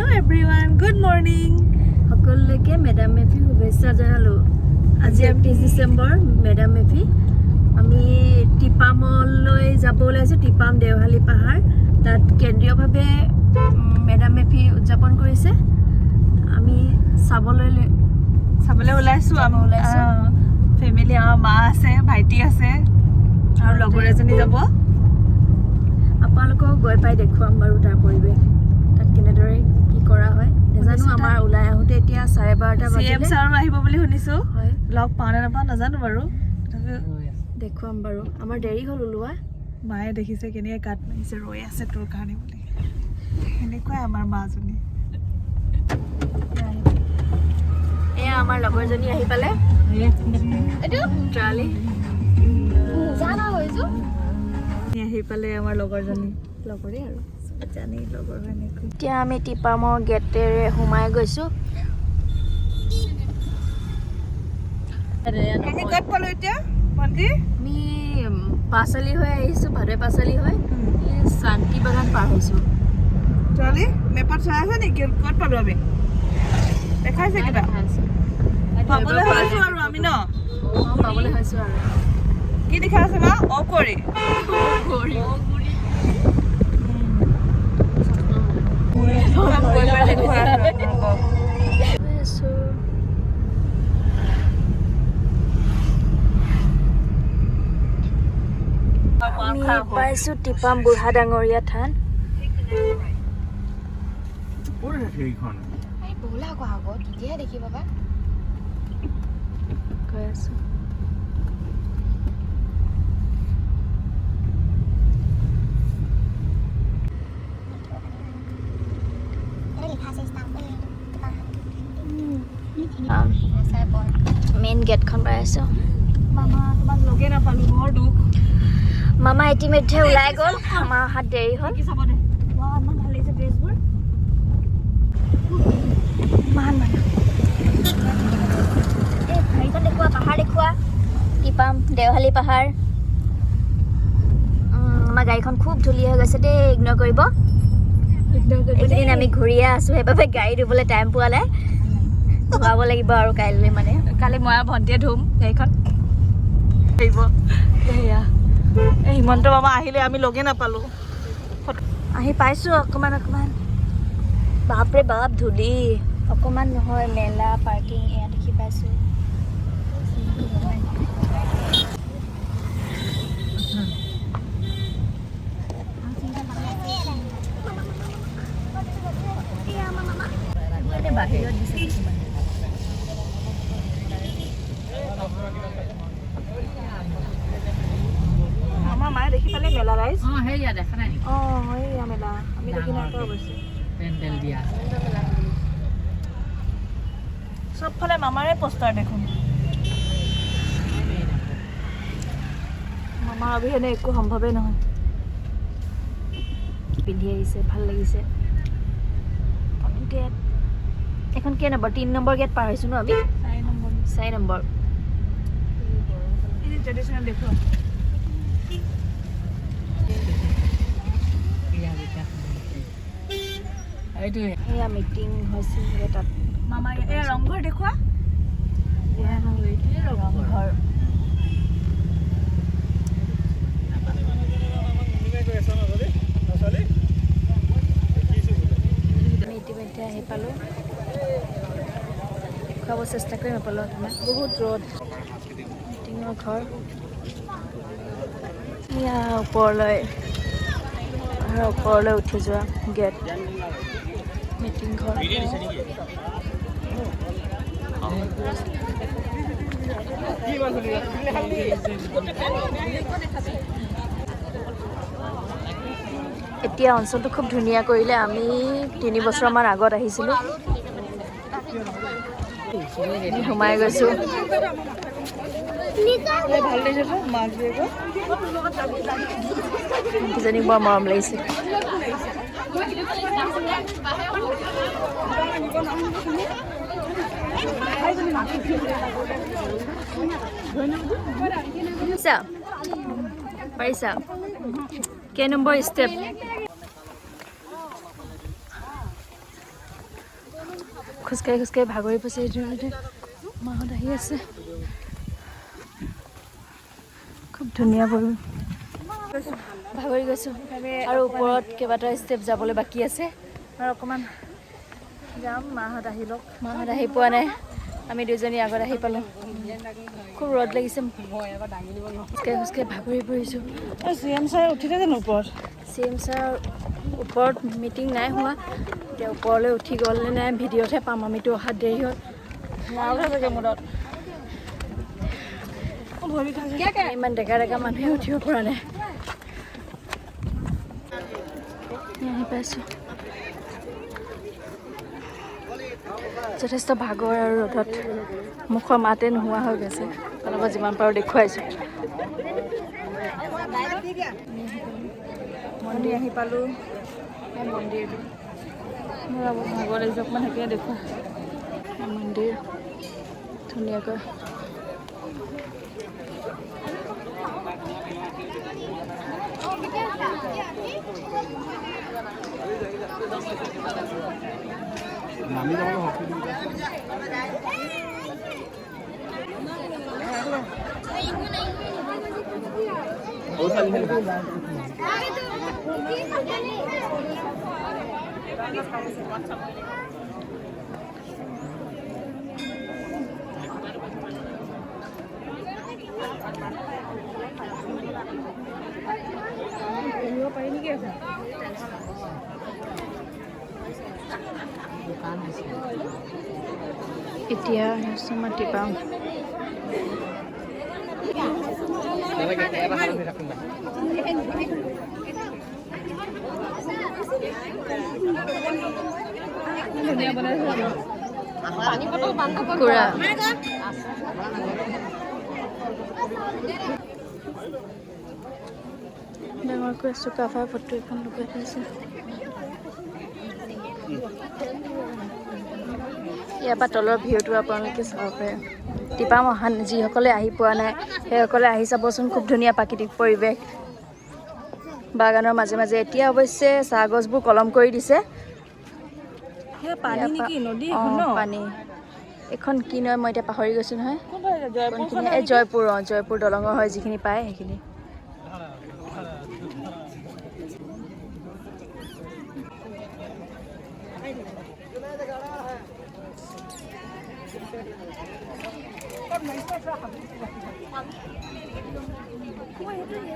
Hello everyone, good morning. সকলোলৈকে madam মেফি শুভেচ্ছা জনালোঁ। আজি 31 ডিচেম্বৰ, মেডাম মেফি। আমি টিপামলৈ যাব ওলাইছোঁ। টিপাম দেওশালী পাহাৰ, তাত কেন্দ্ৰীয়ভাৱে মেডাম মেফি উদযাপন কৰিছে। আমি চাবলৈ চাবলৈ ওলাইছোঁ। যাব আমি ওলাইছোঁ। ফেমিলি, আমাৰ মা আছে, ভাইটি আছে আৰু লগৰ এজনী যাব। আপোনালোকক গৈ পাই দেখুৱাম বাৰু তাৰ পৰিৱেশ, তাত কেনেদৰে কি কৰা হয় নাজানো। শুনিছোঁ। আমাৰ ওলাই আহোঁতে এতিয়া 12:30 চি এম বাজিলে। ছাৰো আহিব বুলি শুনিছোঁ। হয়। লগ পাওঁ নে নাপাওঁ নাজানো বাৰু, তথাপিও। দেখুৱাম বাৰু। আমাৰ দেৰি হ'ল ওলোৱা। মায়ে দেখিছে কেনেকৈ গাঁত মাৰিছে, ৰৈ আছে তোৰ কাৰণে বুলি। সেনেকুৱাই আমাৰ মাজনী। এয়া আমাৰ লগৰজনী আহি পালে। ট্ৰালি। আহি পালে আমাৰ লগৰজনী। লগৰে আৰু। জানেই লগৰ এনেকৈ। এতিয়া আমি টিপামৰ গেটেৰে সোমাই গৈছোঁ। আমি ক'ত পালো এতিয়া, ভণ্টি? আমি পাঁচআলি হৈ আহিছোঁ, ভাদৈ পাঁচআলি হৈ এই শান্তি বাগান পাৰ হৈছোঁ। ছোৱালী, মেপত চাই আছে নেকি? ক'ত পালো আমি? দেখাইছে কিবা? পাবলৈ হৈছো আৰু আমি ন? অঁ, পাবলৈ হৈছোঁ আৰু। কি লিখা আছে মা? অকৰি। গৈ আছোঁ। আমি পাইছোঁ টিপাম বুঢ়া ডাঙৰীয়া থান। সেইখন। ব'লা আকৌ আগত, তেতিয়াহে দেখি পাবা। গৈ আছোঁ। চাই পঢ়। মেইন গেটখন পাই আছোঁ। মামা, তোমাক লগে নাপালো, বৰ দুখ। মামা ইতিমধ্যে ওলাই গ'ল, আমাৰ অহাত দেৰি হ'ল। কি চাব দে। ৱাহ, ইমান ভাল লাগিছে ড্ৰেছবোৰ। ইমান মানুহ। এই হেৰিখন দেখুওৱা, পাহাৰ দেখুওৱা, টিপাম দেওশালী পাহাৰ। আমাৰ গাড়ীখন খুব ধূলি হৈ গৈছে দেই, ইগন'ৰ কৰিব। এইকেইদিন আমি ঘূৰিয়ে আছোঁ, সেইবাবে গাড়ী ধুবলৈ টাইম পোৱা নাই। ধুৱাব লাগিব আৰু কাইলৈ মানে। কালি মই আৰু ভণ্টিয়ে ধুম গাড়ীখন। আহিব সেয়া। এই হিমন্ত মামা আহিলে, আমি লগে নাপালো। আহি পাইছোঁ অকণমান অকণমান। বাপৰে বাপ, ধূলি অকণমান নহয়। মেলা পাৰ্কিং এয়া দেখি পাইছোঁ। বাহিৰত দিছে কিছুমানে। আমাৰ মায়ে দেখি পালে মেলা ৰাইজ। অ, সেইয়া দেখা নাই নেকি? অঁ, এইয়া মেলা আমি দেখি নাই পোৱা অৱশ্যে। পেণ্ডেল দিয়া আছে। চবফালে মামাৰে পোষ্টাৰ দেখোন। মামাৰ অবিহনে একো সম্ভৱেই নহয়। পিন্ধি আহিছে, ভাল লাগিছে। গেট এখন কেই নম্বৰ? 3 নম্বৰ গেট পাৰ হৈছোঁ ন আমি? 4 নম্বৰ। 4 নম্বৰ। এই ট্ৰেডিশ্যনেল দেখুৱা। ক্ৰীড়া বিকাশ মন্ত্ৰী। এইটো। সেয়া মিটিং হৈছিল তাত। মামা, এই ৰংঘৰ দেখুওৱা। এইটোৱে ৰংঘৰ। ৰংঘৰ। আমি ইতিমধ্যে আহি পালোঁ। দেখুৱাব চেষ্টা কৰিম আপোনালোকক। ইমান বহুত ৰ'দ। মিটিঙৰ ঘৰ এয়া। ওপৰলৈ, পাহাৰৰ ওপৰলৈ উঠি যোৱা গেট, মিটিং ঘৰ। এতিয়া অঞ্চলটো খুব ধুনীয়া কৰিলে। আমি 3 বছৰমান আগত আহিছিলোঁ। আমি সোমাই গৈছোঁ। ভাল লাগিছে তো মাক জীয়েকৰ। দুজনীক বৰ মৰম লাগিছে। পাৰিছা, পাৰিছা? কেই নম্বৰ ষ্টেপ? খোজকাঢ়ি খোজকাঢ়ি ভাগৰি পৰিছে। ইতিমধ্যে মাহঁত আহি আছে। খুব ধুনীয়া পৰিৱেশ। ভাগৰি গৈছোঁ আৰু ওপৰত কেইবাটাও ষ্টেপ যাবলৈ বাকী আছে। আৰু অকণমান যাম, মাহঁত আহি লওক। মাহঁত আহি পোৱা নাই, আমি দুজনী আগত আহি পালোঁ। খুব ৰ'দ লাগিছে, খোজকাঢ়ি খোজকাঢ়ি ভাগৰি পৰিছোঁ। চি এম ছাৰে উঠিলে জানো ওপৰত? চি এম ছাৰ ওপৰত মিটিং নাই হোৱা, এতিয়া ওপৰলৈ উঠি গ'ল নে নাই ভিডিঅ'তহে পাম। আমিতো অহাত দেৰি হ'ল। নাই উঠা চাগে মূৰত। ভৰি বিষাইছে। ইমান ডেকা ডেকা মানুহে উঠিব পৰা নাই। আহি পাইছোঁ। যথেষ্ট ভাগৰ আৰু ৰ'দত মুখৰ মাতে নোহোৱা হৈ গৈছে। অলপ যিমান পাৰোঁ দেখুৱাইছোঁ। মন্দিৰ আহি পালোঁ। মন্দিৰটো মোৰ অলপ ভাগৰ লাগিছে, অকণমান সেইকাৰণে দেখুৱা। মন্দিৰ ধুনীয়াকৈ। নামি যাবলৈ শক্তি দিম। পঢ়িব পাৰি নেকি এখন? এতিয়া আহিছোঁ মাটিপাম। ধুনীয়া বনাইছে। কুকুৰা ডাঙৰকৈ চুকাফাৰ ফটো এখন লগাই থৈছে। ইয়াৰ পৰা তলৰ ভিউটো আপোনালোকে চাব পাৰে। টিপাম অহা যিসকলে আহি পোৱা নাই সেইসকলে আহি চাবচোন, খুব ধুনীয়া প্ৰাকৃতিক পৰিৱেশ। বাগানৰ মাজে মাজে এতিয়া অৱশ্যে চাহ গছবোৰ কলম কৰি দিছে। সেয়া পানী নেকি? নদী অঁ, এখন ন? পানী। এইখন কি নৈ মই এতিয়া পাহৰি গৈছোঁ নহয়। কোনফালে? জয়পুৰখন? কোনখিনি এই জয়পুৰ, অঁ, জয়পুৰ দলঙৰ হয় যিখিনি পায় সেইখিনি।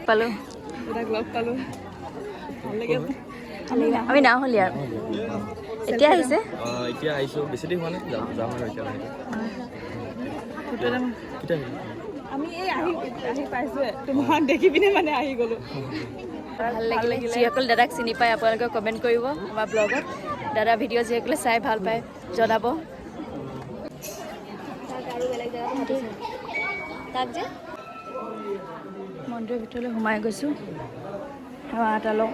পালোঁ। দেউতাক লগ পালোঁ, ভাল লাগে। ভাল লাগিলে। আমি নাওহলীয়া আৰু এতিয়া আহিছে। এতিয়া আহিছোঁ, বেছি দেৰি হোৱা নাই, যাম যাম আৰু এতিয়া লাহেকৈ। কেতিয়া আহিবি? আমি এই আহি আহি পাইছোঁহে, তোমাক দেখি পিনে মানে আহি গ'লোঁ। ভাল লাগিলে। যিসকল দাদাক চিনি পায় আপোনালোকে কমেণ্ট কৰিব আমাৰ ব্লগত। দাদা ভিডিঅ' যিসকলে চাই ভাল পায় জনাব। তাক যে মন্দিৰৰ ভিতৰলৈ সোমাই গৈছোঁ, সেৱা এটা লওঁ।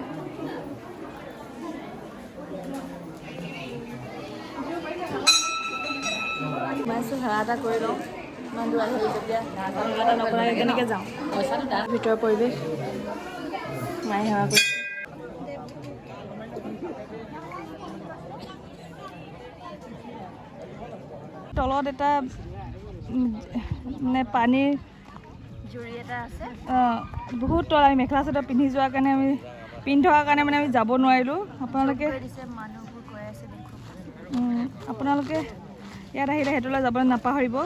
সোমাইছোঁ, সেৱা এটা কৰি লওঁ। ইমান দূৰ আহিলোঁ যেতিয়া সেৱা এটা নকৰাকৈ কেনেকৈ যাওঁ? ভিতৰৰ পৰিৱেশ, মায়ে সেৱা কৰিছে। তলত এটা মানে পানীৰ জুৰি এটা আছে। অঁ, বহুত তল। আমি মেখেলা চাদৰ পিন্ধি যোৱাৰ কাৰণে, আমি পিন্ধি থকাৰ কাৰণে মানে আমি যাব নোৱাৰিলোঁ। আপোনালোকে দিছে, মানুহবোৰ গৈ আছে দেখোঁ। আপোনালোকে ইয়াত আহিলে সেইটোলৈ যাবলৈ নাপাহৰিব।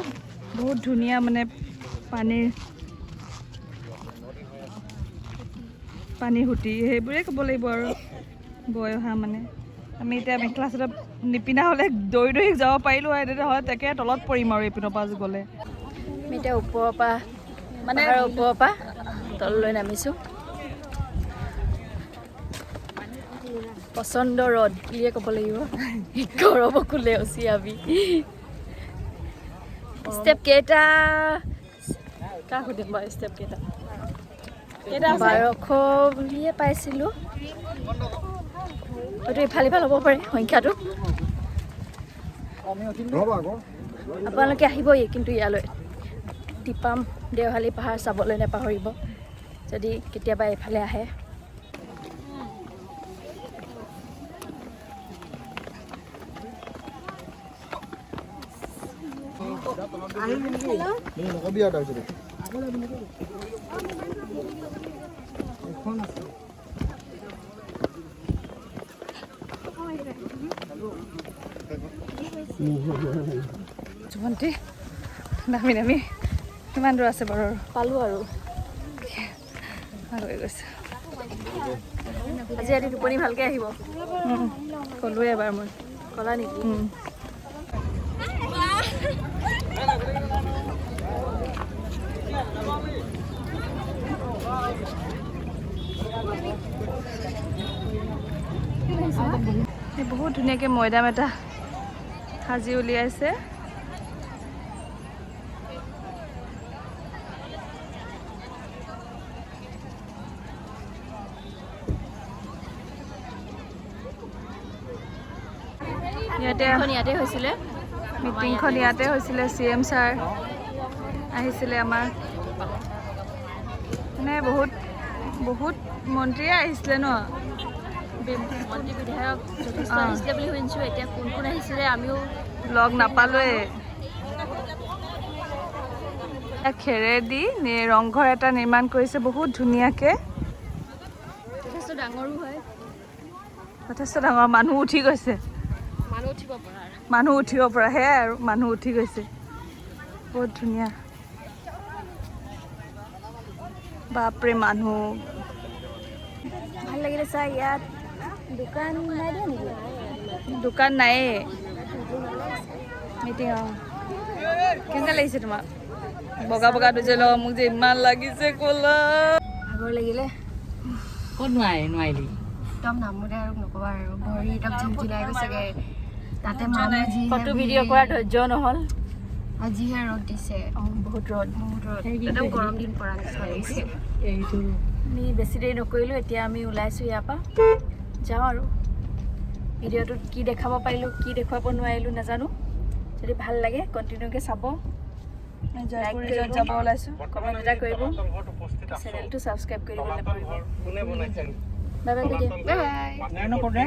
বহুত ধুনীয়া মানে পানীৰ পানীৰ সুঁতি, সেইবোৰেই ক'ব লাগিব আৰু বৈ অহা। মানে আমি এতিয়া মেখেলা চাদৰ নিপিন্ধা হ'লে দৌৰি দৌৰি যাব পাৰিলোঁ হয়, তেতিয়া হয় তাকে তলত পৰিম আৰু এইপিনৰ পৰা গ'লে। আমি এতিয়া ওপৰৰ পৰা, মানে পাহাৰৰ ওপৰৰ পৰা তললৈ নামিছোঁ। প্ৰচণ্ড ৰ'দ বুলিয়ে ক'ব লাগিব। গৰম কোলে আমি ষ্টেপ কেইটা কাক সুধিম বাৰু ষ্টেপ কেইটা? কেইটা আছে? 1200 বুলিয়ে পাইছিলোঁ, হয়তো ইফাল সিফাল হ'ব পাৰে সংখ্যাটো। আপোনালোকে আহিবই কিন্তু ইয়ালৈ টিপাম দেওশালী পাহাৰ চাবলৈ নাপাহৰিব যদি কেতিয়াবা এইফালে আহে। মোক নকবি আৰু তাৰপিছতে। ভণ্টি, নামি নামি কিমান দূৰ আছে বাৰু? আৰু পালোঁ আৰু। ভাল হৈ গৈছে। আজি ৰাতি টোপনি ভালকে আহিব। ক'লোৱে এবাৰ মই। ক'লা নেকি? এই বহুত ধুনীয়াকৈ মৈদাম এটা সাজি উলিয়াইছে। ইয়াতে এখন ইয়াতে হৈছিলে। মিটিংখন ইয়াতে হৈছিলে। চি এম ছাৰ আহিছিলে আমাৰ, মানে বহুত বহুত মন্ত্ৰীয়ে আহিছিলে ন? মন্ত্ৰী, বিধায়ক যথেষ্ট আহিছিলে বুলি শুনিছোঁ। এতিয়া কোন কোন আহিছিলে আমিও লগ নাপালোৱে। খেৰেদি ৰংঘৰ এটা নিৰ্মাণ কৰিছে বহুত ধুনীয়াকে। যথেষ্ট ডাঙৰো হয়। যথেষ্ট ডাঙৰ, মানুহ উঠি গৈছে। মানুহ উঠিব পৰা আৰু। মানুহ উঠিব পৰা, সেয়াই আৰু, মানুহ উঠি গৈছে। বহুত ধুনীয়া। বাপৰে, মানুহ! ভাল লাগিলে চাই। ইয়াত দোকান নাই দিয়া নেকি? দোকান নায়েই। মিটিং, অঁ। কেনেকুৱা লাগিছে তোমাক বগা বগাটো যে ল? মোক যে ইমান লাগিছে ক'লা। ভাগৰ লাগিলে। ক'ত নোৱাৰে, নোৱাৰিলি? একদম নামোতে আৰু নকবা আৰু, ভৰি একদম জিনজিনাই গৈছেগে। তাতে মানুহ যিহে ফটো ভিডিঅ' কৰাৰ ধৈৰ্য নহ'ল। আৰু যিহে ৰ'দ দিছে। অঁ, বহুত ৰ'দ। বহুত ৰ'দ, একদম গৰম দিন পৰা নিচিনা লাগিছে। এইটো আমি বেছি দেৰি নকৰিলোঁ। এতিয়া আমি ওলাইছোঁ ইয়াৰ পৰা, যাওঁ আৰু। ভিডিঅ'টোত কি দেখাব পাৰিলোঁ, কি দেখুৱাব নোৱাৰিলোঁ নাজানো। যদি ভাল লাগে কণ্টিনিউকৈ চাব। জয়পুৰ কৰিব। ৰিজৰ্ট যাব ওলাইছোঁ। কমেণ্ট এটা কৰিব, চেনেলটো ছাবস্ক্ৰাইব কৰি দিব নাপাহৰিব। বাই বাই কৰি দিয়া। Bye bye.